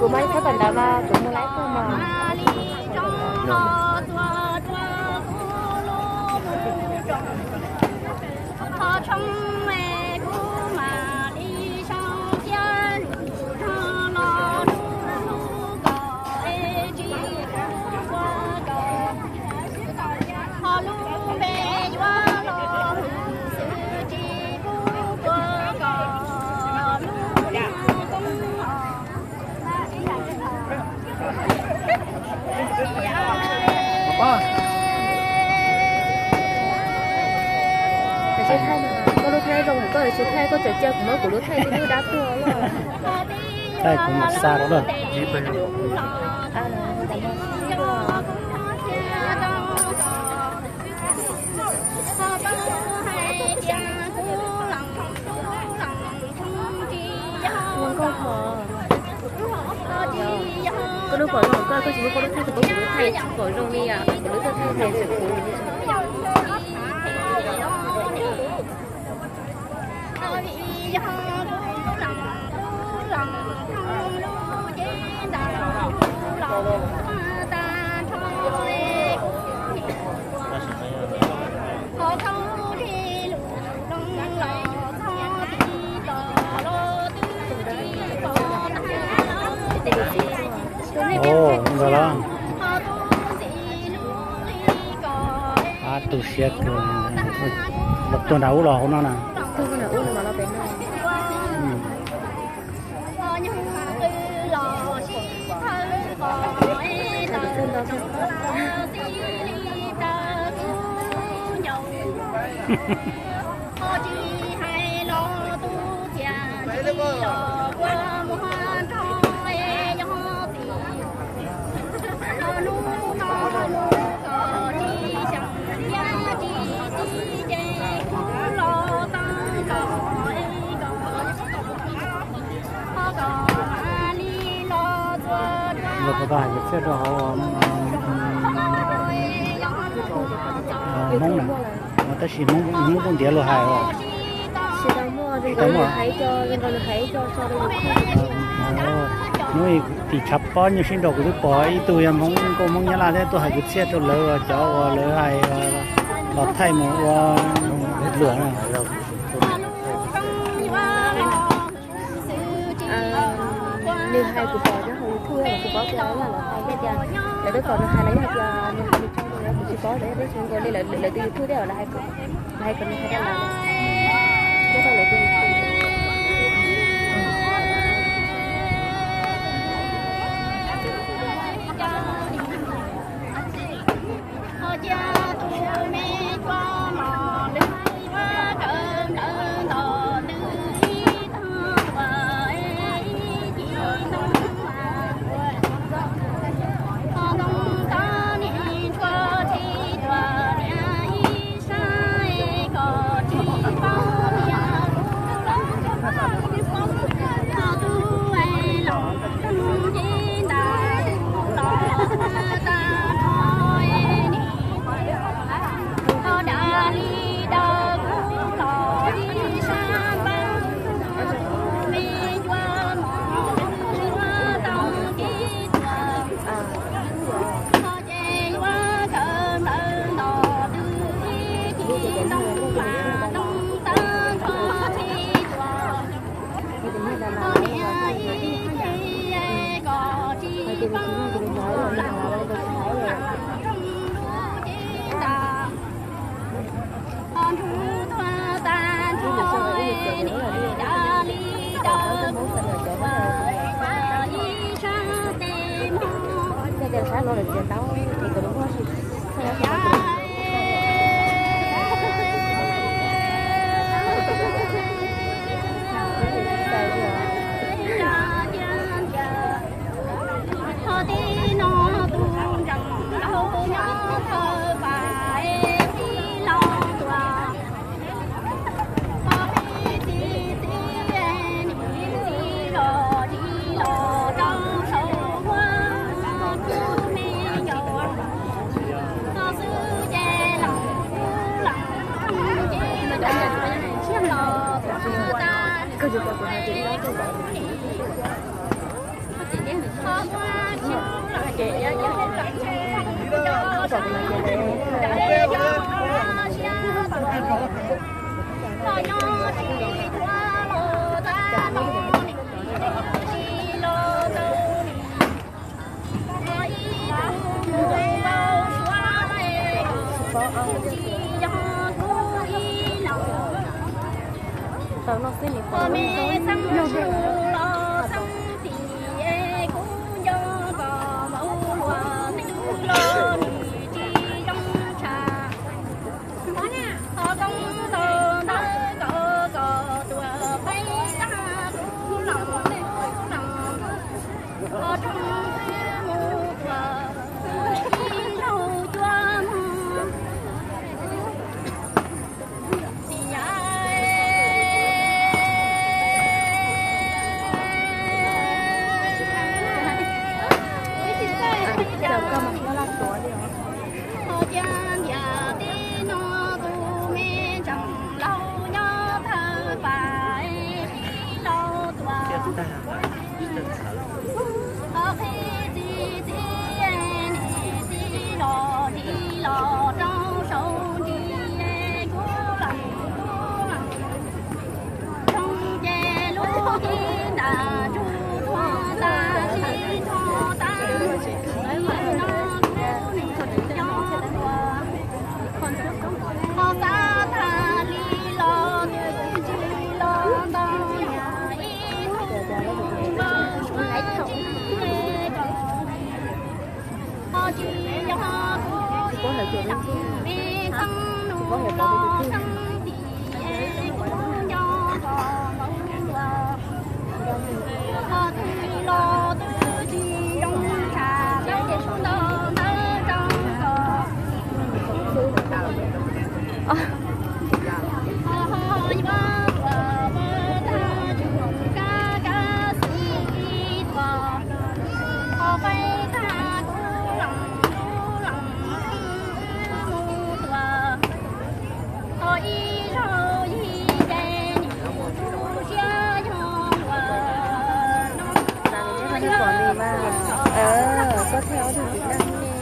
Kuv mas txhob kom ntawd mas kuv mus laib koj mas. Koj lub thaij zoo, koj tsis thaij, koj tseem cia kuv muab kuv lub thaij tib lub dab tuag. Thaij kuv mus xa rau lawm. Koj lub pom zoo koj, koj tsis muab koj lub thaij, koj muab kuv lub thaij tsis pom zoo li, kuv lub thaij thaij tsis pom. Tus siav kawg, los tuag nram ub los hauv no na. Los puas tau hais kwv txhiaj rau hauv Hmoob na, tab sis Hmoob kuj ntiav luag hais os. Tsis tau muaj, tsis tau muaj. Hnub tim tshav pob nyuag sib nraus kuv twb pom ib tug yog Hmoob nkauj Hmoob Nyab Laj thiab tuaj hais kwv txhiaj rau lawv cov uas lawv hais los thaij mus ua luam na. Nws hais kuv pom nyob hauv YouTube, kuv paub tias yog lawv hais tias lawv twb pom nws hais los yog tias nws hais nws tso rau lawv, kuv tsis paub, lawv yog peb tsis nkaus li lawv tus YouTube thiab, lawv hais kom nws hais rau lawv, nyob rau lawv tus YouTube. Tau no xwb nws pom lub zoo. Koj thaij ob tug tim daj ne.